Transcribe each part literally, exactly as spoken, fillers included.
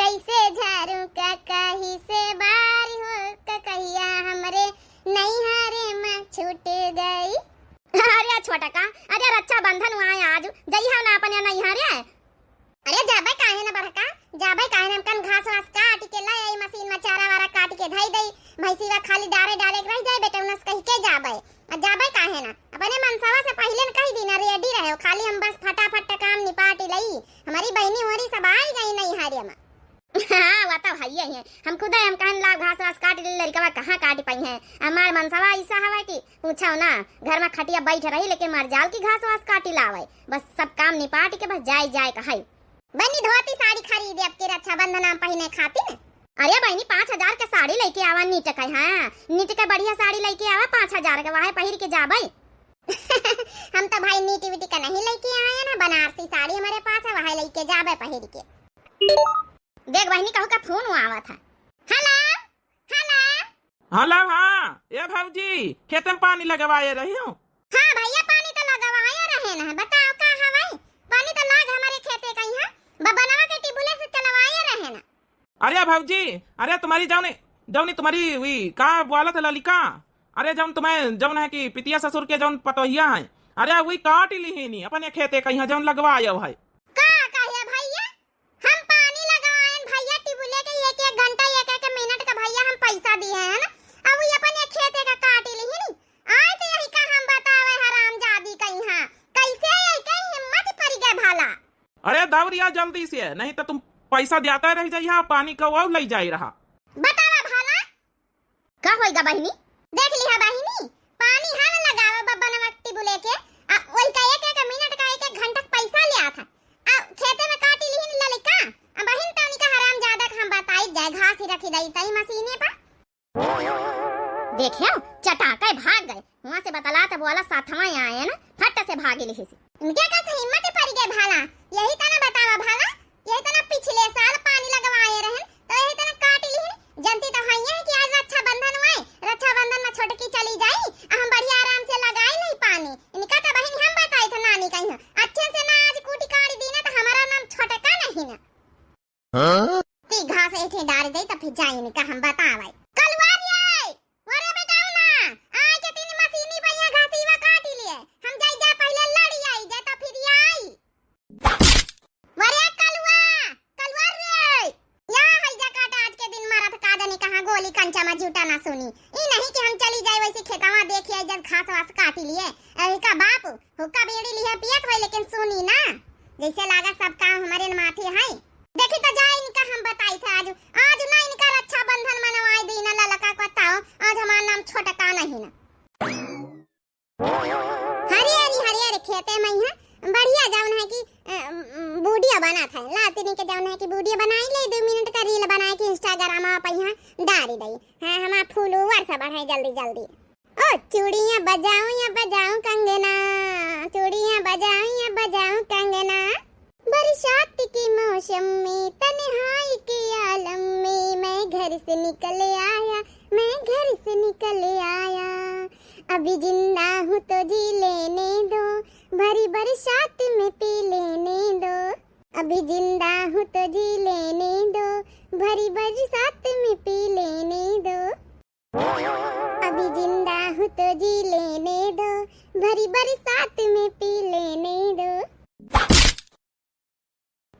कैसे झारू का कही से बारी हो, ककहिया हमरे नैहरे में छूट गई। अरे छोटका, अरे रक्षाबंधन हुआ है आज, जइहा ना अपने नैहरे। अरे जाबे काहे ना बड़का, जाबे काहे ना, हमकन घास वास काट के लै आई, मशीन में चारा वारा काट के धई दई, भैंसिया खाली डारे डाले के रह जाए बेटा, उनस कह के जाबे। आ जाबे काहे ना, अपने मनसवा से पहिले न कही दी ना, ready रहे, खाली हम बस फटाफट काम निपाट लई। हमारी बहिनी होरी सब आई गई नैहरे में। हाँ, वो तो हइये है। हम खुदे हम कहन ला घास वास काट ले, लड़कवा कहाँ काट पाई है। हमार मनसवा ऐसा हवा कि पूछो ना, घर में खटिया बैठ रही लेकिन मर जाओ कि घास वास काटी लावे। बस सब काम निपाट के बस जाए जाए का है। बहिनी धोती साड़ी खरीदे अब के रक्षाबंधन में पहिने खातिर। अरे बहिनी पाँच हजार के साड़ी लइके आवा नीट के, हाँ नीट के बढ़िया साड़ी लइके आवा पाँच हजार के, वहे पहिर के जाबे। हम तो भाई नीट विटी का नहीं लइके आए ना, बनारसी साड़ी हमारे पास है, वहे लइके जाबे पहिर के। देख बहिनी कहू का फोन हुआ आवा था। हेलो, हेलो। हेलो, हाँ, ए भौजी, खेते में पानी लगवाए रही हूँ। हाँ भैया, पानी तो लगवाए रहे ना, बताओ का हवाई? पानी तो लाग हमारे खेते का यहाँ, बबनवा के टिबुले से चलवाए रहे ना। अरे भौजी, अरे तुम्हारी जौनी, जौनी तुम्हारी वी का बोलत है ललिका, अरे जौन तुम्हें, जौन है कि पितिया ससुर के जौन पतोहिया है, अरे वही काट लिहिनी अपने खेते का यहाँ जौन लगवाए है। का कहे भैया? हम पानी लगवाएन भैया टिबुले के एक एक घंटा एक एक मिनट का भैया हम पैसा दिए हैं ना, अब वो अपन एक खेते का काट लिहिनी। आए तो यही का हम बतावे हरामजादी कइहाँ, कैसे यही कहीं हिम्मत पड़ गए भला। अरे दौड़िया जल्दी से, नहीं तो तुम पैसा देता रह जाइहा, पानी का वो लई जाई रहा। बतावा भला। का होइगा बहिनी? देख लिहा बहिनी, पानी हम लगावे बबनवा टिबुले के, आ वही का एक एक मिनट का एक एक घंटा का पैसा ले आत है। आ खेते में काटी लिहिन ललिका, आ बहिन तनिका हरामजादा का हम बताई जाए, घास ही रखी दई तई मशीने पर। देखे हो, चटाके भाग गए, वहाँ से बतला तब वाला साथवा आए ना, फट से भागी लिहिस। इनके का से हिम्मत पड़ गए भाला, यही तना बतावा भाला, यही तना पिछले साल पानी लगवाए रहन, तो यही तना काट लिहिन। जनती तो हइये है कि आज रक्षाबंधन हुआ है, रक्षाबंधन में छोटकी चली जाई, आ हम बढ़िया आराम से लगाई नहीं पानी। इनका तो बहिन हम बताई थे नानी कहीं, अच्छे से ना आज कूटी काट दी ना तो हमारा नाम छोटका नहीं ना। हाँ? ती घास एठे डार दे तो फिर जाई इनका हम बतावे। कलुआ रे, अरे बेटा ना, आए के तीन मशीनी भैया घासीवा काट लिए, हम जाई जा पहले लड़ी आई जा तो फिर आई। अरे कलुआ, कलुआ रे, या है जा काट आज के दिन मारत का जाने कहाँ गोली कंचा में झूठा ना सुनी। ई नहीं कि हम चली जाए वैसे खेतवा देखिए जब घास वास काट लिए। अरे का बाप, हुक्का बीड़ी लिहे पियत होई लेकिन सुनी ना, जैसे लागा सब काम हमारे न माथे है। देखी तो जाए इनका हम बताई थे आज, आज ना इनका रक्षाबंधन मनवाए दी ना ललका को ताओ, आज हमार नाम छोटका नहीं ना। हरियरी हरियरी खेते में है, बढ़िया जौन है कि, अ, बूढ़िया बना था, लातिनी के जौन है कि बूढ़िया बनाई ले, दो मिनट का reel बनाए के Instagram पे यहाँ डारी दई। हाँ, हमार follower सब बढ़े जल्दी जल्दी। ओ चूड़ियाँ बजाऊं या बजाऊं कंगना, चूड़ियाँ बजाऊं या बजाऊं कंगना। बरसात की मौसम में तन्हाई के आलम में मैं घर से निकल आया, मैं घर से निकल आया। अभी जिंदा हूँ तो जी लेने दो, भरी बरसात में पी लेने दो। अभी जिंदा हूँ तो जी लेने दो, भरी बरसात में पी लेने दो। अभी जिंदा हूँ तो जी लेने दो, भरी बरसात में पी लेने दो।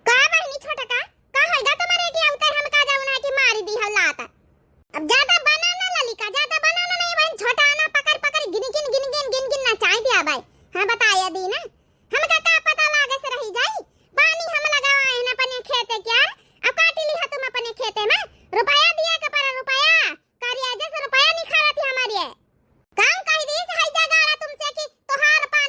का बहिनी छोटका, का होइगा तुम्हारे के अवतार हम का जाऊ ना कि मारी दी हो लात। अब ज्यादा बना ना ललिका, ज्यादा बना ना नहीं बहन, छोटा ना पकड़ पकड़ गिन गिन गिन गिन गिन गिन नचाई दिया भाई। हाँ बताया दी ना, हमका का पता लागे से रही जाई। पानी हम लगावा है ना अपने खेते क्या, अब काटी ली है तुम अपने खेते में, रुपया दिया के पर रुपया। करिया जैसे रुपया निखारत है हमारे। काम कह दी से हई जगाड़ा तुमसे कि तोहार पा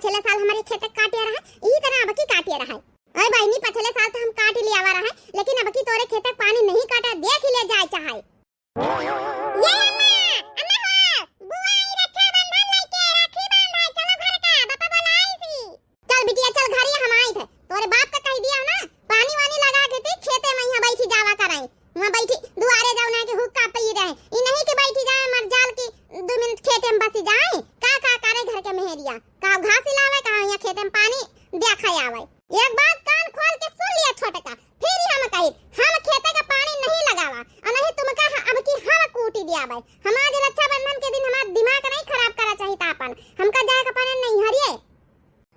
पिछले साल हमरे खेते काटे रहा, ई तरह अबकी काटे रहा। अरे बहिनी, पिछले साल तो हम काट लियावा रहा, लेकिन अबकी तोरे खेते पानी नहीं काटा, देख ले जाए चाहे। ये अम्मा, अम्मा हो, बुआ आई रक्षाबंधन लेके, राखी बांधे, चलो घर का, बापा बोलाई सी। चल बिटिया, चल घरे, हम आइत है। तोरे बाप का कह दिया ना, पानी वानी लगा के ते खेते में यहाँ बैठी जावा कराई। वहाँ बैठी दुआरे जाओ ना कि हुक्का पी रहे। ई नहीं कि बैठी जाए मर जाल की दो मिनट खेते में बसी जाए। का, का करे घर के मेहरिया? का घास लावे, का यहाँ खेते में पानी देखा आवे? एक बात कान खोल के सुन लिया छोटका, फिर ही हम कही, हम खेते का पानी नहीं लगावा, और नहीं तुमका ह-, अब की हम कूटी दिया भाई। हम आज रक्षाबंधन के दिन हमारा दिमाग नहीं खराब करा चाहिए था अपन। हमका जाए का पानी नहीं हरिए।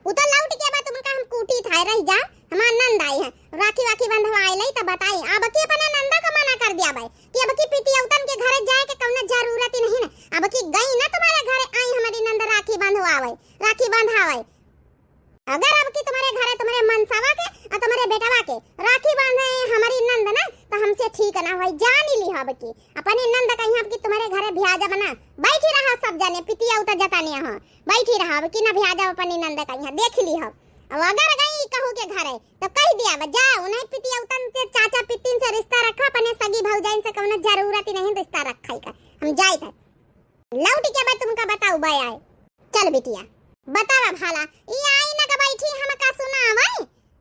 उ तो लौट के बा, तुमका हम कूटी था, रह जा, हमार नंद आई है, राखी वाखी बंधवाए लई, तब बताई। अब की अपना नंदा को मना कर दिया भाई कि अब की पितियौतन के घरे जाए के कौनो जरूरत ही नहीं ना। अब की गई ना तुम्हारे घरे आई हमारी नंद राखी बंधवावे, राखी बंधावे। अगर अब की तुम्हारे घरे तुम्हारे मनसवा के और तुम्हारे बेटवा के राखी बांधे हमारी नंद ना, तो हमसे ठीक ना होई, जान ही ली अब की। अपनी नंद कहीं अब की तुम्हारे घरे भ्याजा बना, बैठी रहा सब जने, पितियौता जताने हो, बैठी रहा, अब की ना भ्याजा अपनी नंद कहीं, देख ली हो। अब अगर गई कहू के घरे, तो कह दिया बा, जा, उन्हें पितियौतन से, चाचा पितिन से रिश्ता रखा, अपने सगी भौजाइन से कौनो जरूरत ही नहीं रिश्ता रखा का। हम जाइत है। लौट के बा तुमका बताऊ बा आए। चल बिटिया, बतावा भाला, ई आई ना का बैठी हमका सुनावे,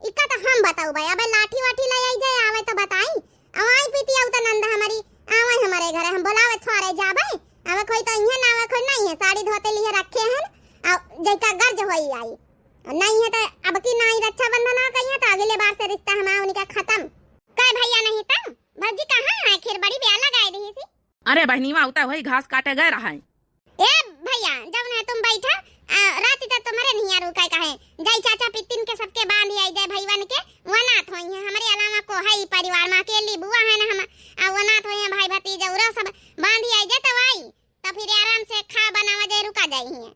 इका तो हम बताऊ बा। अबे लाठी वाठी ले आई जाए, आवे तो बताई। अब आई पितियौता नंद हमारी, आवे हमारे घरे, हम बोलावे छोरे जाबे, आवे कोई तो इहे ना आवे कोई नहीं है, साड़ी धोते लिए रखे हैं, आ जैका गर्ज होई आई। और नहीं है तो अब की नाई रक्षाबंधन आ गई है तो अगले बार से रिश्ता हमारा उनका खत्म। काय भैया नहीं तो भौजी कहाँ है आखिर, बड़ी ब्याह लगाए रही सी। अरे बहनीवा, उता वही घास काटे गए रहा है। ए भैया, जब नहीं तुम बैठा, आ, रात तक तुम्हारे नहीं रुका कहे, जाई चाचा पितिन के सबके बांध आई जाए भैवन के, वो नाथ होई है, हमारे अलावा को है ही परिवार में, अकेली बुआ है ना हम, आ, वो नाथ होई है भाई भतीजा, उरा सब बांध आई जाए तब आई। तो फिर आराम से खा बनावा जाए, रुका जाए ही है।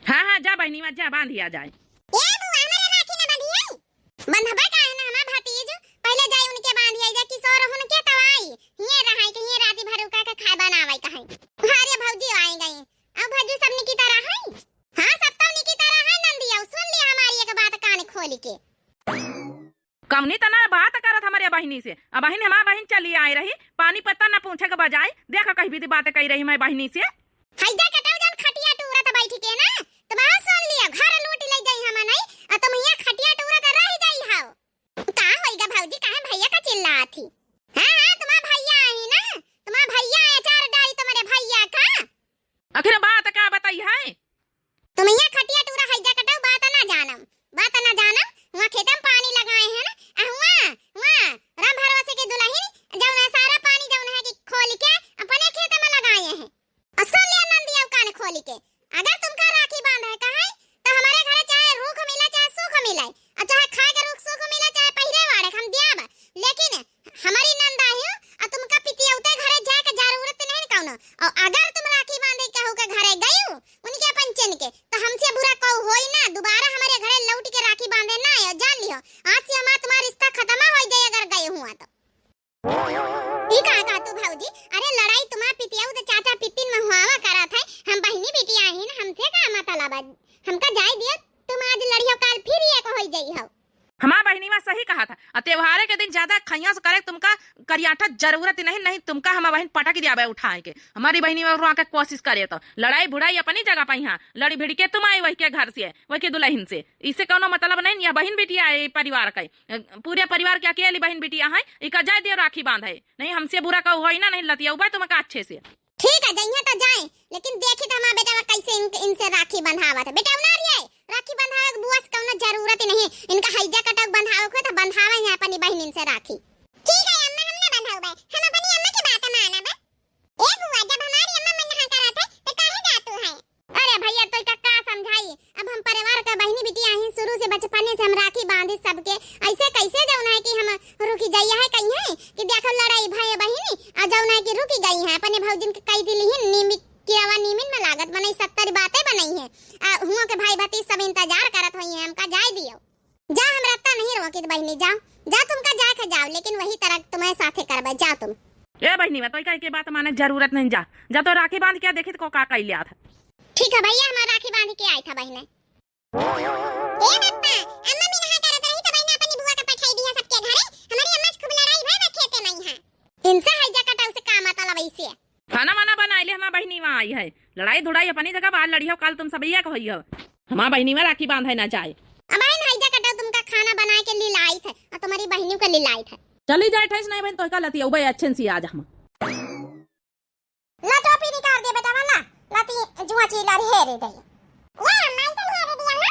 हाँ, हाँ, जा बहनीवा, जा, बांध आ जाए। ए बुआ, हमारे राखी ना बंधी आई। बंधबा काहे ना हमार भतीज, पहले जाए उनके बांध आई जाए, किशोर हुन के तब आई, हिये रहाई के हिये राती भर रुका के खाए बनावे कहे। अरे भौजी आई गई, अब भौजी सब निकी तरह है। हाँ, सब तो निकी तरह है नंदिया, सुन लिया हमारी एक बात कान खोल के। कमनी तना बात करत हमारे बहिनी से। अब बहिन, हमार बहिन चली आई रही, पानी पत्ता न पूछे के बजाय, देखा कही बीती बात कही रही हमारे बहिनी से। हैजा कटाऊ जन खटिया टूरत बैठ के ना, तो बहुत सुन लिया, घर लूट ले जाई हम नहीं, आ तुम यहाँ खटिया टूरत रह जाई हो। का होइगा भौजी, काहे भैया का चिल्लात ही? हाँ, हाँ, तुम्हार भैया आई ना, तुम्हार भैया आई, अचार डाली तुम्हारे भैया का। आखिर बात का बताई है? तुम यहाँ खटिया टूरा हैजा कटाऊ, बात ना जानम, बात ना जानम। वहाँ खेत में पानी लगाए हैं ना, आ हुआ, हुआ राम भरोसे के दुल्हन जौन है, सारा पानी जौन है कि खोल के अपने खेत में लगाए हैं। और सुन लिया नंदिया कान खोल के, अगर तुमका राखी बांध है कहे तो हमारे घरे चाहे रूख मिला, चाहे सूख मिले, और चाहे खाए के रूख सूख मिला, चाहे पहिरे वाड़े हम दियाब, लेकिन हमारी नंद आई हो, और तुमका पितियौते घरे जाए के जरूरत नहीं कौनो। और अगर तुम राखी बांधे केहू के घरे गई हो, उनके अपन चेन के, तो हमसे बुरा कहू होई ना, दोबारा हमारे घरे लौट के राखी बांधे ना आयो, जान लियो। आज से हमारा तुम्हारा रिश्ता खत्म हो जाए अगर गए हुआ तो। ई का कहा तू भौजी? अरे लड़ाई तुम्हारा पितियौत चाचा पितिन में हुआवा करत है, हम बहिनी बिटिया ही ना, हमसे का मतलब है? हमका जाए दियो, तुम आज लड़ियो काल फिर एक होई जाई हो। हमार बहिनीवा सही कहा था। आ त्योहारे के दिन ज्यादा खैया से करे तुमका करियाठा जरूरत ही नहीं, नहीं तुमका हमार बहिन पटक दियाबे उठाए के। हमारी बहिनीवा रुआ के कोशिश करे तो लड़ाई भुड़ाई अपनी जगह पे, यहाँ लड़ी भिड़ के तुम आई वही के घर से, वही के दुल्हन से। इससे कौनो मतलब नहीं, यह बहिन बिटिया है परिवार का, पूरे परिवार के अकेली बहिन बिटिया है। इका जाए दियो राखी बांधे, नहीं हमसे बुरा कहू होई ना, नहीं लतियौबे तुमका अच्छे से। ठीक है, जइहे तो जाए, लेकिन देखी तो हमार बेटवा कैसे इन, इनसे राखी बंधावत है। बेटवा ना रे, राखी बंधावे के बुआ से कौनो जरूरत ही नहीं। इनका हैजा कटक बंधावे को तो बंधावे हैं अपनी बहिनिन से राखी। ठीक है अम्मा, हम ना बंधावे, हम अपनी अम्मा की बात मानब। ए बुआ, जब हमारी अम्मा मना करत है तो काहे जातू है? अरे भैया, तो का, का समझाई? अब हम परिवार का बहिनी बिटिया ही, शुरू से बचपने से हम राखी बांधे सबके। ऐसे कैसे जौन है कि हम रुकी जाइए है, कहीं है कि देखो लड़ाई भाई बहिनी, और जौन है कि रुकी गई है, अपने भौजिन के कई दिली ही नीमी किरावा नीमिन में लागत, मनई सत्तर बातें बनई है। आ, हुआ के भाई भतीज सब इंतजार करत होई है, हमका जाए दियो। जा, हम रत्ता नहीं रोकित बहिनी, जाओ, जा तुमका जाए के जाओ, लेकिन वही तरह तुम्हारे साथे करबे, जाओ तुम। ए बहिनी, तो कह के बात माने जरूरत नहीं, जा, जा तो राखी बांध के देखित को का कैले आत। ठीक है भैया, हमार राखी बांध के आई था बहिने। ए बप्पा, अम्मा मिनहा करत रही त बहिना अपनी बुआ के पठाई दिया सबके घरे। हमारी अम्मा से खूब लड़ाई भय बा खेते में यहाँ। इनसे हैजा कटाऊ से का मतलब ऐसे? खाना वाना बनाए ले, हमार बहिनी वहाँ आई है। लड़ाई धुड़ाई अपनी जगह, बाहर लड़ी हो, काल तुम सब ये कहो हो। हमार बहिनी में राखी बांधे ना जाए। अब आई हैजा कटाऊ तुमका खाना बनाए के लिए लाई थे और तुम्हारी बहिनी के लिए लाई थे। चली जाए ठैस नहीं बहन, तो का लती उबे अच्छे से आज हम। ला टोपी निकाल दे बेटा वाला, लती जुआ चीला रे हेरे दे। या, माई तो हेरे दिया ना।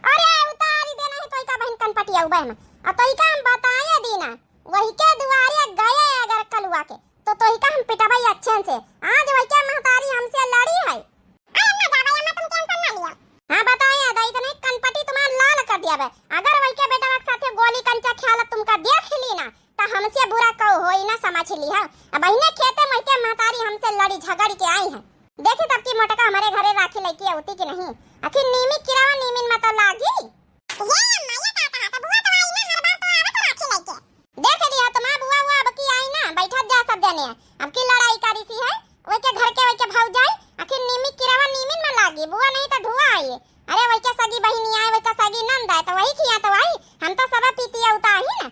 अरे, उतारी दे नहीं तो का बहन कनपटिया उबे में। आ तो का हम बताए दीना, वही के दुआरे गए अगर कलुआ के, तो, तो का हम पिटवाई अच्छे से। आज वही के महतारी हमसे लड़ी है। अरे ना जावे, अम्मा तुम टेंशन ना लियो। हाँ, बताए अदा, इतने कनपटी तुम्हार लाल कर दिया बे। अगर वही के बेटा के साथे गोली कंचा ख्याल तुमका देख ली ना, त हमसे बुरा कऊ होई ना समझ लिहा। अब अहिने खेते में के महतारी हमसे लड़ी झगड़ के आई है। देखी तब की मोटका हमारे घरे राखी लइके अउती कि नहीं। आखिर नीमी किरावा नीमिन में तो लागी। ये अम्मा, ये का कहा? तो बुआ तो आई ना, हर बार तो आवत राखी लइके। देख लिहा तुम्हार बुआ, बुआ अब की आई ना, बैठत जा सब जने। अब की लड़ाई करी सी है, वही के घर के, वही के भौजाई, आखिर नीमी किरावा नीमिन में लागी, बुआ नहीं तो ढुआ आई। अरे वही के सगी बहिनी आए, वही के सगी नंद आए, तो वही खिया तो आई, हम तो सब पीती अउता ही ना।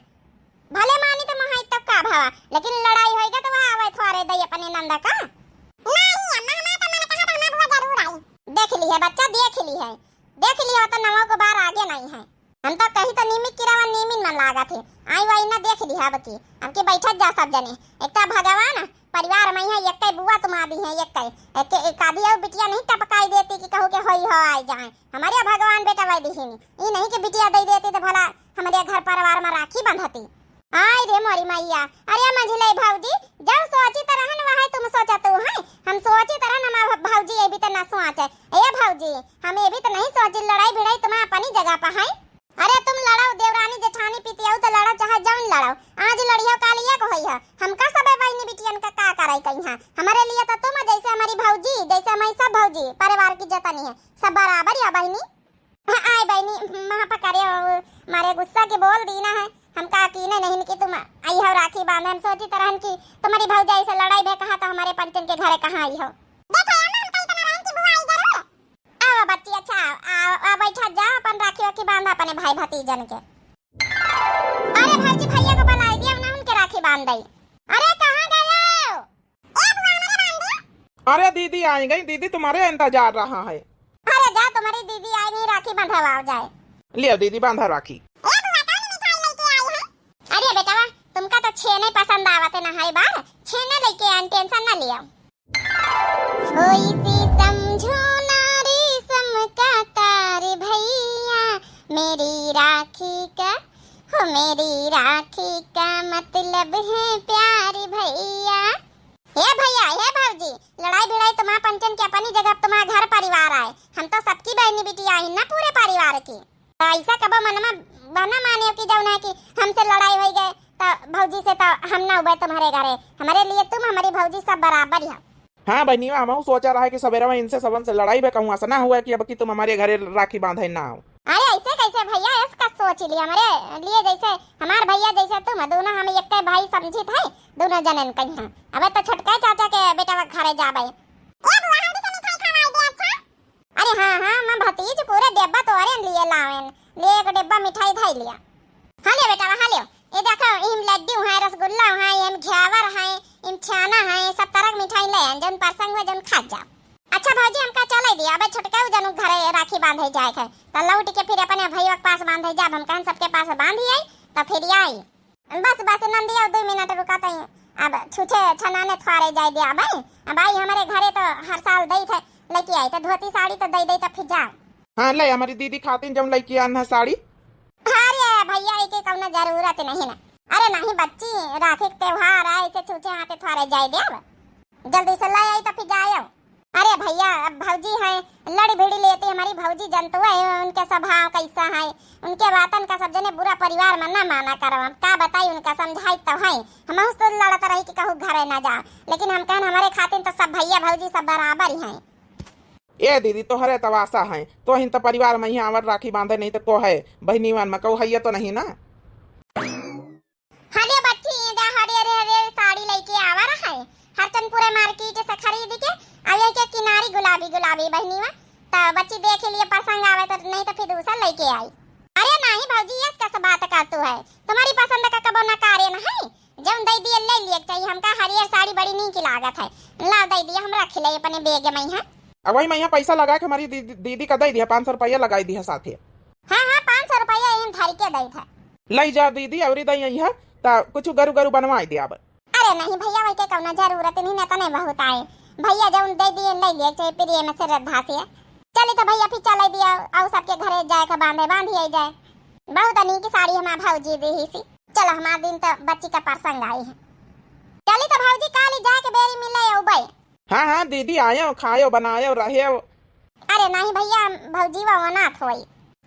भले मानी तो मोहाई तब का भावा, लेकिन लड़ाई होइगा तो वह आवे थोरे दई अपने नंदा का। नहीं अम्मा, हमार तो मन कहा तो हमार बुआ जरूर आई। देख ली है बच्चा, देख ली है, देख ली है, तो नवा को बार आगे नहीं है। हम तो कही तो नीमी किरावा नीमिन मन लागा थे, आई वाई ना देख ली है अब की, अब की बैठत जा सब जने। एक तो भगवान परिवार में है, एक बुआ तुम आदि है, एक, एक, एक आधी और बिटिया नहीं टपकाई देती कि कहू के होई हो आई जाए। हमारे भगवान बेटा वाई दिहिनी, ई नहीं कि बिटिया दे देती तो भला हमारे घर परिवार में राखी बंधती। आय रे मोरी मैया, अरे मंझले भौजी, जब सोची तरहन वह तुम सोचत हो हैं, हम सोची तरहन हमार भौजी ये भी तो ना सोचे। ए भौजी, हम ये भी तो नहीं सोची लड़ाई भिड़ाई तुम अपनी जगह पर है। अरे तुम लड़ाओ देवरानी जेठानी पितियाऊ तो लड़ाओ चाहे जौन लड़ाओ, आज लड़ियो काल ये को होई है। हमका सब बहिनी बिटियन का का कराई कहीं है, हमारे लिए तो तुम जैसे हमारी भौजी, जैसे हमारी सब भौजी परिवार की जतनी है, सब बराबर या बहिनी। आय बहिनी, महा पकड़े हो, मारे गुस्सा के बोल दी ना है। हम का कीने नहीं कि तुम आई हो राखी बांधे। हम सोची तरहन कि तुम्हारी भौजाई से लड़ाई भे कहा तो हमारे पंचन के घरे कहाँ आई हो। देखो अम्मा, हम कहीं तो ना रहन कि बुआ आई जरूर। आओ बच्ची, अच्छा, आओ, आओ, आओ, बैठा जा, अपन राखी वाखी बांधा अपने भाई भतीजन के। अरे भौजी, भैया को बुलाई दिया ना, उनके राखी बांध दई। अरे कहाँ गए हो? ए बुआ, हमारे बांध दे। अरे दीदी आई गई, दीदी तुम्हारे इंतजार रहा है। अरे जा, तुम्हारी दीदी आई नहीं, राखी बंधवाओ जाए। लियो दीदी, बांधा राखी। ए बुआ, कौन मिठाई लेके आई है? अरे बेटवा, तुमका तो छेने पसंद आवत ना है बार, छेने लेके आए, टेंशन ना लियो। होई सी समझो ना रेशम का तार भैया, मेरी राखी का, हो मेरी राखी का मतलब है प्यार भैया। हे भैया, हे भौजी, लड़ाई भिड़ाई तुम्हार पंचन के अपनी जगह, तुम्हार घर परिवार आए। हम तो सबकी बहनी बिटिया आई ना पूरे परिवार की। तो ऐसा कबो मन में बना मानियो कि जौन है कि हमसे लड़ाई होई गए तो भौजी से तो हम ना उबे तुम्हारे घरे। हमारे लिए तुम हमारी भौजी सब बराबर ही हो। हाँ बहनिया, हमहू सोचा रहा है कि सवेरे में इनसे सबन से लड़ाई बे कहूँ ऐसा ना हुआ कि अब की तुम हमारे घरे राखी बांधे ना आओ। अरे ऐसे कैसे भैया, ऐस का सोच लिया हमारे लिए, जैसे हमार भैया जैसे तुम दोनों हम एक भाई समझित है, दोनों जनन कहीं। अबे तो छोटका चाचा के बेटा घरे जाबे। ए बुआ, हम भी तो मिठाई खवाई दे, अच्छा? अरे हाँ, हाँ, मैं भतीज पूरे डिब्बा तोहरे लिए लावेन। ले एक डिब्बा मिठाई धई लिया। हाँ ले बेटा, हाँ ले। ये देखो, इम लड्डू है, रसगुल्ला है, इम घ्यावर है, इम छाना है, सब तरह के मिठाई ले आन, जौन पसंद हुए, जौन खा जाओ। अच्छा भौजी, हमका चले दिया, अबे छोटका उ जनू घरे राखी बांधे जाए है, तो लौट के फिर अपने भैया के पास बांधे जाब। हम कहन सबके पास बांधी आई, तो फिर आई। बस, बस, नंदिया, दो मिनट रुका तई। अब छुछे छनाने थ्वारे जाए दे, अब, अब आई हमरे घरे तो हर साल दई थे, लेके आई तो धोती साड़ी तो दई दई तो फिर जाओ। हाँ, ले, हमारी दीदी खातिन जौन लेके आन है साड़ी। अरे भैया, एके कौनो जरूरत नहीं ना। अरे नहीं बच्ची, राखी के त्योहार है, इसे छुछे हाथे थ्वारे जाए दे, अब जल्दी से ले आई तो फिर जाए। अरे भैया, अब भौजी हैं, लड़ी भिड़ी लेती हमारी भौजी, जनतुआ है, उनके स्वभाव कैसा है, उनके बातन का सब जने बुरा परिवार में ना माना करो। हम का बताई, उनका समझाई तो है, हम तो लड़त रही कि कहू घरे ना जा, लेकिन हम कहन हमारे खातिर तो सब भैया भौजी सब बराबर ही हैं। ए दीदी, तोहरे तवासा है, तोहिन तो परिवार में ही आवर राखी बांधे, नहीं तो को है बहनीवन में कहू है तो नहीं ना। हले बच्ची, ये जा हरियर हरियर साड़ी लेके आवा रहा है, हरचंदपुरे मार्केट से खरीद के, अब ये के किनारी गुलाबी गुलाबी बहनी में, त बच्ची देख लिए पसंद आवे त, नहीं त फिर दूसर लइके आई। अरे नाहीं भौजी, यस कस बात करतू है, तुम्हरी पसंद का कबो नकारे न है। जउन दइ दिए लइ लिए के चाहिए, हमका हरियर साड़ी बड़ी नीक लागत है। लाव दइ दिए, हम रख ले अपने बैग में है। अब वही में यहाँ पैसा लगा के हमरी दीदी, दीदी का दइ दिया, पाँच सौ रुपया लगाइ दिया साथे। हाँ हाँ, पाँच सौ रुपया हम धरि के दइ था। लइ जा दीदी, अउरी दइ यहाँ त कुछ गरु गरु बनवाइ दे अब। अरे नहीं भइया, वही के कउनो जरूरत नहीं, न तने बहुत आए। भइया जउन दइ दिए लइ लिए, चाहे प्रेम से श्रद्धा से। चली त भइया फिर चलइ दिया, अउ सबके घरे जाए का बांधे, बांधी आई जाए। बहुत नीक साड़ी हमार भौजी दिहिसी। चलो हमार दिन त बच्ची का प्रसंग आई है। चली त भौजी काली जाए के बेरी मिले अउबे। हाँ हाँ दीदी, आयो खायो बनायो रह्यो। अरे नहीं भइया, भौजी वो अनाथ होई।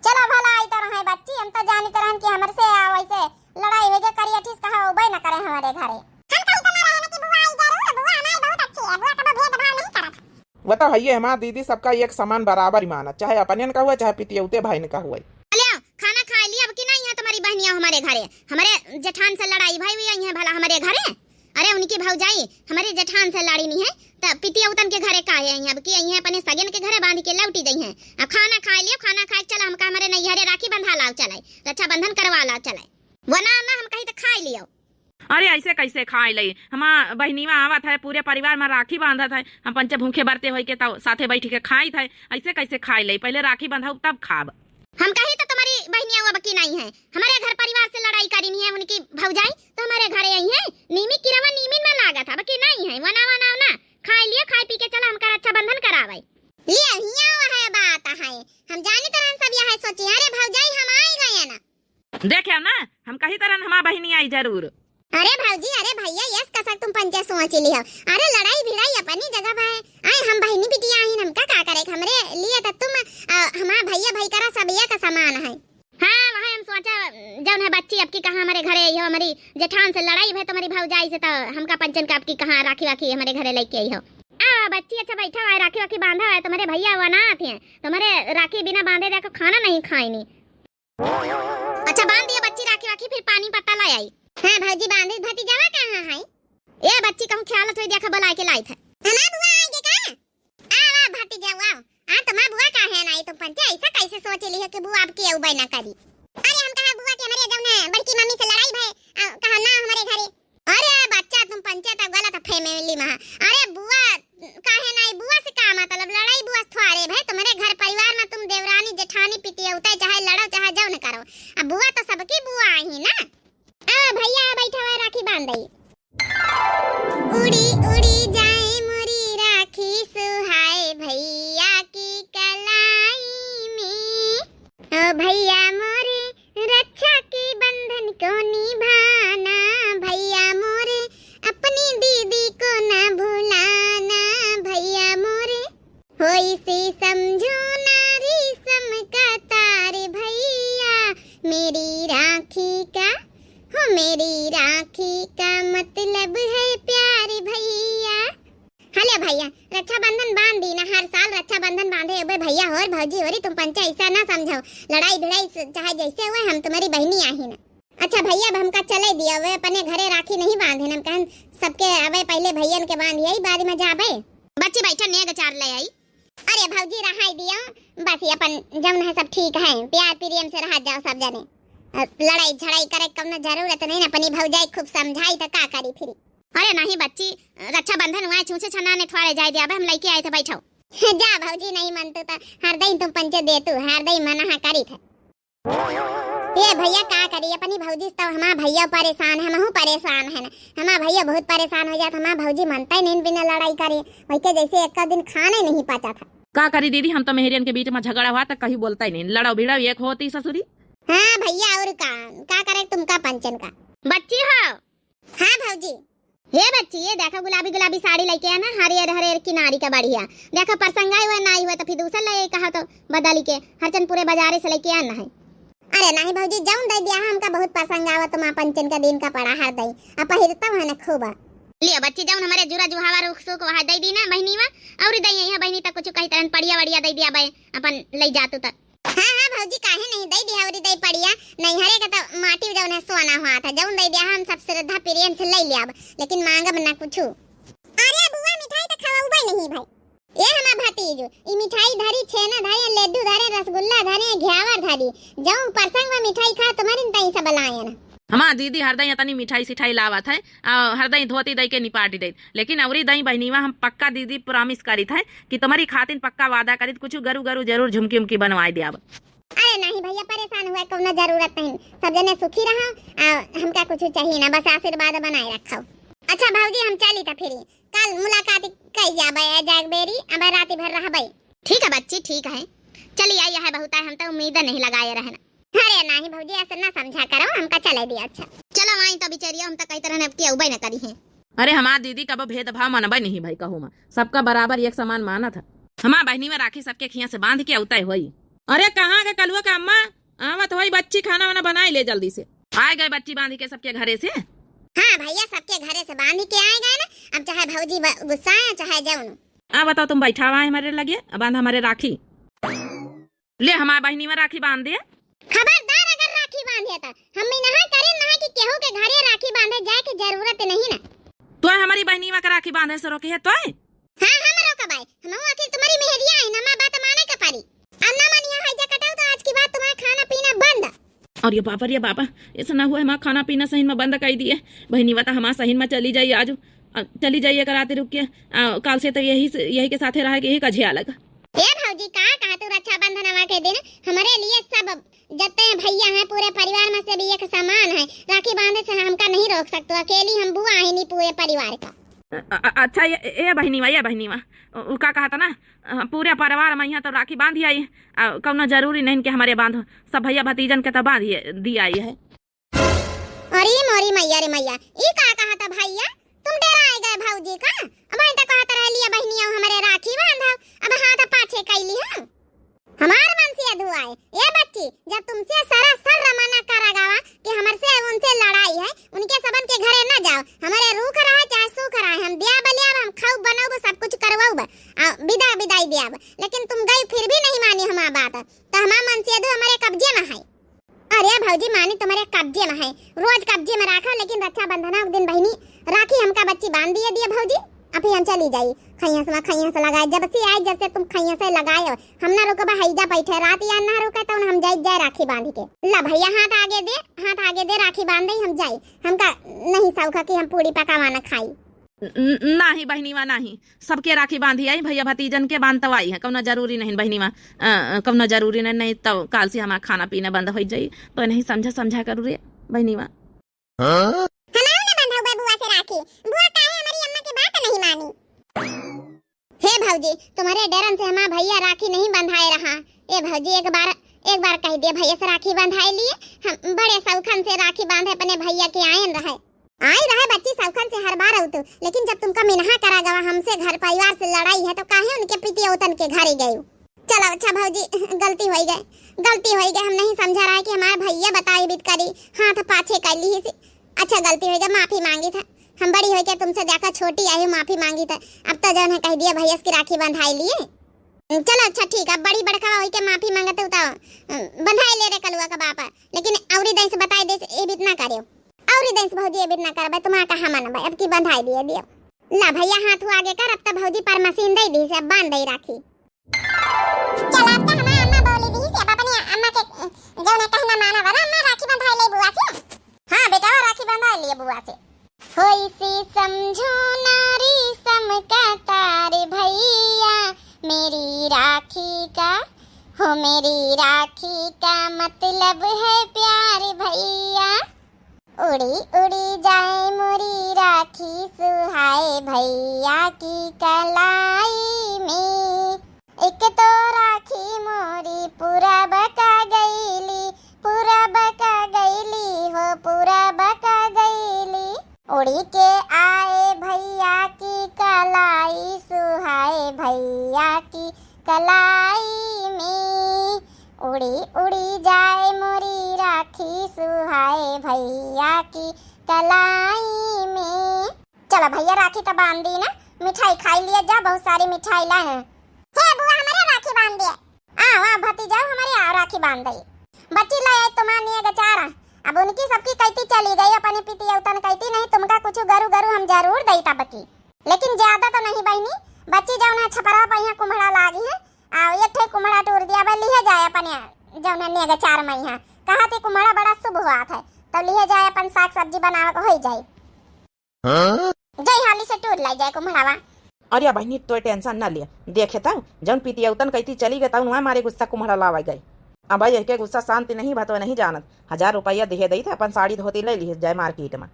चलो भला आई तो रहे बच्ची, हम तो जानित रहन कि हमरे से आ वैसे लड़ाई होइगे करिया ठिस कहा उबे न करे हमरे घरे। हम कही तो ना रहे ना कि बुआ आई जरूर, बुआ हमारी बहुत अच्छी है, बुआ कबो भेदभाव नहीं करत। वो तो है ये, हमार दीदी सबका एक समान बराबर ही मानत, चाहे अपने न का हुआ, चाहे पितियौते भाई न का हुआ। अलिया, खाना खाइ लिया अब कि नहीं है तुम्हरी बहनिया हमरे घरे? हमरे जेठान से लड़ाई भई हुई है भला हमरे घरे? अरे उनकी भौजाई हमरे जेठान से लड़ी नहीं है, त पितियौतन के घरे काहे आई हैं? अब की आई हैं अपने सगेन के घरे बांध के लौटी गई हैं। अब खाना खाइ लियो, खाना खाइ के चला, हमका हमरे नैहरे राखी बंधा लाव चलाए, रक्षाबंधन करवा लाव चलाए। वो ना, ना, हम कही त खाइ लियो। अरे ऐसे कैसे खाइ लई? हमार बहिनीवा आवत है, पूरे परिवार में राखी बांधत है, हम पंचे भूखे बरते होई के तब साथे बैठ के खाइत है, ऐसे कैसे खाइ लई? पहले राखी बंधाऊ तब खाब। हम कही तो तुम्हरी बहिनिया अब की नहीं है, हमरे घर परिवार से लड़ाई करी नहीं है उनकी भौजाई, तो हमरे घरे आई है। नीमी किरवा नीमिन में लागत अब की नहीं है, वना वना वना। खाइ लियो, खाइ पी के चला, हमका रक्षाबंधन करावे। लियो, हिया वह बात है, हम जानित रहन सब यह सोची, अरे भौजाई हम आई गए ना। देखे ना, हम कही तरन हमार बहिनी आई जरूर। अरे भौजी, अरे भइया, यस कसक तुम पंचे सोच लियो। अरे लड़ाई भिड़ाई अपनी जगह पे है। आए हम बहिनी बिटिया आहिन, हमका का करे, हमरे लिए तो तुम, अ, हमार भइया भाई करा सब एक समान है। हाँ, वह हम सोचा, जउन है बच्ची अब की कहाँ हमरे घरे आई हो, हमरी जेठान से लड़ाई भई तुम्हरी भौजाई से, तो हमका पंचन का अब की कहाँ राखी वाखी हमरे घरे लइके आई हो। आ बच्ची, अच्छा बैठा है, राखी वाखी बांधा है, तुम्हरे भइया वो अनाथ हैं, तुम्हरे राखी बिना बांधे देखो खाना नहीं खाइनी। अच्छा, बांध दिया बच्ची राखी वाखी, फिर पानी पत्ता ला आई। हाँ भौजी, बांधी। भतीजावा कहाँ है? ए बच्ची, कहूँ ख्याल होई, देखा, बुलाए के लाइत है। हमार बुआ आएंगे का? आवा भतीजावा, आ तुम्हार बुआ काहे ना आई? तुम पंचे ऐसा कैसे सोच ली है कि बुआ अब की अउबे ना करी? अरे हम कहा बुआ के हमरे जौन है बड़की मम्मी से लड़ाई भय, आ, कहा ना हमारे घरे। अरे बच्चा, तुम पंचे तो गलत फैमिली में है। अरे बुआ काहे ना आई? बुआ से का मतलब? लड़ाई बुआ से थोड़े भय, तुम्हारे घर परिवार में तुम देवरानी जेठानी पितियौते चाहे लड़ो चाहे जौन करो, अब बुआ तो सबकी बुआ आई ना। आ भैया बैठा हुआ, राखी बांध दई। उड़ी उड़ी जाए मोरी राखी सुहाए भैया की कलाई में। ओ भैया मोरे रक्षा के बंधन को निभाना, भैया मोरे अपनी दीदी को ना भुलाना, भैया मोरे होई से समझो ना रेशम का तार भैया, मेरी राखी का, हो मेरी राखी का मतलब है प्यार भैया। हले भैया, रक्षाबंधन बांध दी ना, हर साल रक्षाबंधन बांधे अबे भैया होर भौजी होरी, तुम पंचे ऐसा ना समझो, लड़ाई भिड़ाई स-, चाहे जैसे हुए, हम तुम्हारी बहनी आहिन। अच्छा भैया, अब हमका चले दिया, वे अपने घरे राखी नहीं बांधे, हम कहन सबके अबे पहले भैयन के बांध यही बाद में जाबे। बच्ची बैठा नेग चार ले आई। अरे भौजी रहाई दियो, बस ये अपन जौन है सब ठीक है, प्यार प्रेम से रहा जाओ सब जने। अ, लड़ाई झड़ाई करे कौनो जरूरत नहीं ना, अपनी भौजाई खूब समझाई तो का करी फिर। अरे नहीं बच्ची, रक्षाबंधन हुआ है, छूछे छना ने थोड़े जाए दिया, अबे हम लइके आए थे, बैठो। जा भौजी, नहीं मन तू तो हर दई तुम पंचे दे तू, हर दई मना करी थे। ए भैया का करी, अपनी भौजी से तो हमार भैया परेशान है, हमहू परेशान है ना, हमार भैया बहुत परेशान हो जात, हमार भौजी मनता ही नहीं बिना लड़ाई करे, वही के जैसे एक दिन खाना ही नहीं पचा था। का करी दीदी, हम तो मेहरियन के बीच में झगड़ा हुआ तो कहीं बोलता ही नहीं, लड़ाओ भिड़ाओ एक होती ससुरी। हाँ भैया, और का, का करे तुमका पंचन का। बच्ची हो, हाँ भौजी। हे बच्ची, ये देखो गुलाबी गुलाबी साड़ी लइके आना, हरियर हरियर किनारी का बढ़िया। देखो परसंगाई हुआ नाई हुआ तो फिर दूसर ले कहा तो बदली के हरचन पूरे बाजारे से लइके आना है। अरे नहीं भौजी, जौन दे दिया है हमका बहुत पसंद आवा, तो माँ पंचन का दिन का पड़ा हर दई, अब पहिरता है ना खूब। लियो बच्ची, जौन हमारे जुरा जुहावा रुख सुख वहाँ दे दी ना बहनी वा, और दे यहाँ बहनी तक कुछ कही तरह पड़िया वड़िया दे दिया बे, अपन ले जातू तक। हाँ, हाँ, भौजी, काहे नहीं दई दिया, अउरी दई पड़िया, नैहरे के तो माटी जौन है सोना हुआ था, जौन दई दिया हम सब श्रद्धा प्रेम से ले लियाब, लेकिन मांगब ना कुछु। अरे बुआ, मिठाई तो खवाउबे नहीं भाई। ए हमा भतीजो, ई मिठाई धरी, छेना धरे, लड्डू धरे, रसगुल्ला धरे, घ्यावर धरी, जौन प्रसंग में मिठाई खा तुम्हारी तई सब लायन। हमा दीदी हरदई इतनी मिठाई सिठाई लावत है, आ, हरदई धोती दई के निपाटी देत, लेकिन अउरी दई बहिनीवा हम पक्का दीदी promise करित है कि तुम्हारी खातिन पक्का वादा करित, कुछ गरु गरु जरूर झुमकी उमकी बनवाए दियाब। अरे नहीं भैया, परेशान हुआ कौनो जरूरत नहीं, सब जने सुखी रहो, आ, हमका कुछ चाहिए ना, बस आशीर्वाद बनाए रखो। अच्छा भौजी, हम चली त फिरी, कल मुलाकात कई जाबे, जाग बेरी, अब राती भर रहबे। ठीक है बच्ची, ठीक है, चली आई है बहुत, हम तो उम्मीद नहीं लगाए रहना। अरे नहीं भौजी, ऐसे ना समझा करो, हमका चले दिया। अच्छा चलो, आई तो बिचरिया, हम तो कई तरह ने अब की अउबे न करी है। अरे हमार दीदी कबो भेदभाव मनबे नहीं भाई, कहूँ मा सबका बराबर एक समान मानत है। हमार बहिनी में राखी सबके खिया से बांध के अउते होई। अरे कहाँ के कलुआ के अम्मा, आवत होई बच्ची, खाना वाना बनाई ले जल्दी से। आए गए बच्ची बांध के सबके घरे से। हाँ भैया, सबके घरे से बांध के आए गए ना। अब चाहे भौजी ब-, गुस्साए, चाहे जौन। आ बताओ, तुम बैठा हुआ है हमारे लगे, अब बांध हमारे राखी। ले हमार बहिनी में राखी बांध दे। खबरदार अगर राखी बांधे त हम इनहा करे ना कि केहू के घरे राखी बांधे जाए के जरूरत नहीं ना। तोय हमारी बहिनी में के राखी बांधे से रोके है तोय? हाँ, हम रोकबाई। हम आखिर तुम्हारी मेहरिया है ना, माँ बात माने के पड़ी। अब ना मानिया है जे कटाऊ तो आज की बात तुम्हारा खाना पीना बंद। अरे बाबा, रे बाबा, ऐसा ना हुआ हमारा खाना पीना सही में बंद कर दिए। बहिनी बता हमारा सही में चली जाइए आज, आ, चली जाइए एक रात रुक के, आ, काल से तो यही से, यही के साथे रहे के यही का झिया लगा। ए भौजी, का कहा तू, रक्षाबंधनवा के दिन हमरे लिए सब जत्ते भैया हैं, पूरे परिवार में से भी एक समान है। राखी बांधे से हमका नहीं रोक सकते, अकेली हम बुआ है नहीं पूरे परिवार का। अ-, अ-, अच्छा, ये, ये बहिनीवा, ये बहिनीवा, उ, उ का कहा था ना, अ, पूरे परिवार में यहाँ तो राखी बांधी आई, आ, कौनो जरूरी नहीं कि हमारे बांधो, सब भैया भतीजन के तो बांध दिया आई है। अरे मोरी मैया रे मैया, ई का कहा था भैया? तुम डेराए गए भौजी का? अब वहीं तक कहत रहलिए बहिनिया हमरे राखी बांधो, अब हाथ पाछे कैली है। हमार मन से अधुआए, ए बच्ची, जब तुमसे सरासर रवाना करा गवा कि हमर से उनसे लड़ाई है, उनके सबन के घरे न जाओ, हमरे रूख रहा चाहे सूख रहा, हम दिया बलियाब, हम खाऊ बनाऊब, सब कुछ करवाऊब, आ, विदा विदाई दियाब, लेकिन तुम गई फिर भी नहीं मानी हमार बात, तो हमार मन से अधु हमरे कब्जे में है। अरे भौजी, मानी तुम्हारे कब्जे में है, रोज कब्जे में राखो, लेकिन रक्षाबंधन के दिन बहिनी राखी हमका बच्ची बांध दिए दिए भौजी। अभी हम चली जाई, खैया से खैया से लगाए, जब से आई, जब से तुम खैया से लगाए हो, हम ना रुकबा, हैजा बैठे, रात या ना रुके तो हम जाई जाए राखी बांध के। ला भैया, हाथ आगे दे, हाथ आगे दे, राखी बांध दे, हम जाई। हमका नहीं शौक है कि हम पूड़ी पकावा ना खाई। न-, नहीं बहिनीवा, नहीं, सबके राखी बांधी आई, भैया भतीजन के बांधतवाई है, कौनो जरूरी नहीं बहिनीवा, अ, कौनो जरूरी नहीं, नहीं तो काल से हमारा खाना पीना बंद हो जाई, तो नहीं समझा, समझा करू रे बहिनीवा। हाँ? हमारो ना बंधौबे बुआ से राखी, बुआ काहे हमारी अम्मा के बात नहीं मानी। हे भौजी, तुम्हारे डरन से हमार भैया राखी नहीं बंधाए रहा। ए भौजी, एक बार, एक बार कह दिए भैया से राखी बंधाए लिए, हम बड़े सौखन से राखी बांधे अपने भैया के आयन रहे। आई रहे बच्ची सौखन से हर बार अउतू, लेकिन जब तुमका मिनहा करा गवा हमसे घर परिवार से लड़ाई है तो काहे उनके पितियौतन के घरे गयू? चलो अच्छा भौजी, गलती होई गए, गलती होई गए, हम नहीं समझा रहा है कि हमार भैया बताई बीत करी, हाथ पाछे कर ली ही। अच्छा गलती होई गए, माफी मांगी था, हम बड़ी होई के तुमसे देखा छोटी आई हूँ, माफी मांगी था। अब तो जौन है कह दिया भैया की राखी बंधाई लिए। चलो अच्छा ठीक, अब बड़ी बड़का होई के माफी मांगते हो तो, अ, बंधाई ले रे कलुआ का बापा, लेकिन औरी दई से बताई दे से ए बीत ना करियो। औरी दई से भौजी ए बीत ना करबे, तुम्हारा कहा मनबे, अब की बंधाई दिए दियो। ला भैया हाथ हुआ आगे कर, अब तो भौजी पर मशीन दे दी से, अब बांध दे राखी। चल अब तो हमार अम्मा बोली दी से, अब अपनी अम्मा के, अ, जौन है कहना माना बना, अम्मा राखी बंधाई ले बुआ से। हाँ बेटा, राखी बंधाई लिए बुआ से। होइसे समझो ना रेशम का तार भैया, मेरी राखी का, हो मेरी राखी का मतलब है प्यार भैया। उड़ी उड़ी जाए मोरी राखी सुहाए भैया की कलाई में। एक तो राखी मोरी पूरब का गईली, पूरब का गईली हो, पूरब का गईली। उड़ी के आए भैया की कलाई, सुहाए भैया की कलाई में। उड़ी उड़ी जाए मोरी राखी, सुहाए भैया की कलाई में। चलो भैया, राखी तो बांध दी ना, मिठाई खाई लिया जा, बहुत सारी मिठाई लाए हैं। हे बुआ, हमारे राखी बांध दिए। आ, वाह भतीजा, हमारे आ राखी बांध दई। बच्ची ले आई तुम्हार निये गचारा। अब उनकी सबकी कहती चली गई, अपनी पितियौतन कहती नहीं, तुमका कुछ गरु गरु हम जरूर दई तब की। लेकिन ज्यादा तो नहीं बहिनी, बच्ची जौन है छपरा पर यहाँ कुम्हड़ा लागी है, आ एक ठे कुम्हड़ा टूर दिया बा, लिहे जाए अपन जौन है नेग चार मइहाँ। कहा थे कुम्हड़ा बड़ा शुभ हुआ था, तब लिहे जाए अपन साग सब्जी बनावे के होई जाई। जय हाली से टूर लाई जाए कुम्हड़ावा। अरे बहिनी, तोय tension ना लिया, देखे तौ जौन पितियौतन कहती चली गए, तौन वहाँ मारे गुस्सा कुम्हड़ा लावा गए। अब यह के गुस्सा शांति नहीं भा तो नहीं जानत, हजार रुपया दिहे दई थे, अपन साड़ी धोती ले लिहे जाए market में।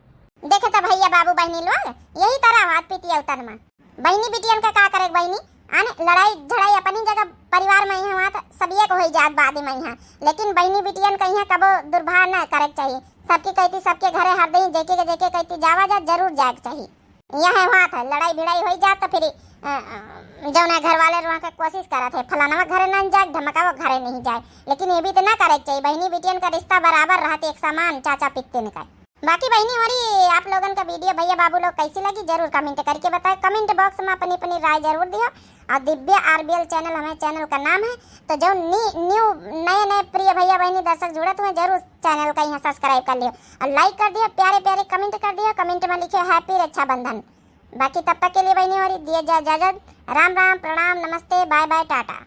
देखे तो भैया बाबू बहिनी लोग, यही तरह बात पितियौतन में। बहिनी बिटियन का का करे बहिनी, आने लड़ाई झड़ाई अपनी जगह परिवार में यहाँ तो सब एक होई जात बाद में यहाँ, लेकिन बहिनी बिटियन का यहाँ कबो दुर्भाव ना करे के चाहिए। सबके कहती सबके घरे हर दिन जेके के जेके कहती जावा जा जरूर जाए के चाहिए। यह बात है, लड़ाई भिड़ाई होई जात तो फिर, अ, अ, जौन है घर वाले रुआ के कोशिश करत है, फलाना घरे नहीं जाए, ढमकावा घरे नहीं जाए, लेकिन ये भी तो ना करे के चाहिए। बहिनी बिटियन का रिश्ता बराबर रहत एक समान चाचा पित्तिन का। बाकी बहिनी होरी आप लोगन का video भैया बाबू लोग कैसी लगी जरूर comment करके बताए। Comment box में अपनी अपनी राय जरूर दियो। और दिव्या RBL channel हमें channel का नाम है, तो जो नी-, new नए नए प्रिय भैया बहिनी दर्शक जुड़त हुए जरूर channel का यहाँ subscribe कर लियो और like कर दियो, प्यारे प्यारे comment कर दियो, comment में लिखियो happy रक्षाबंधन। बाकी तब तक के लिए बहिनी होरी दिए जा इजाजत। राम राम, प्रणाम, नमस्ते, bye bye, टाटा।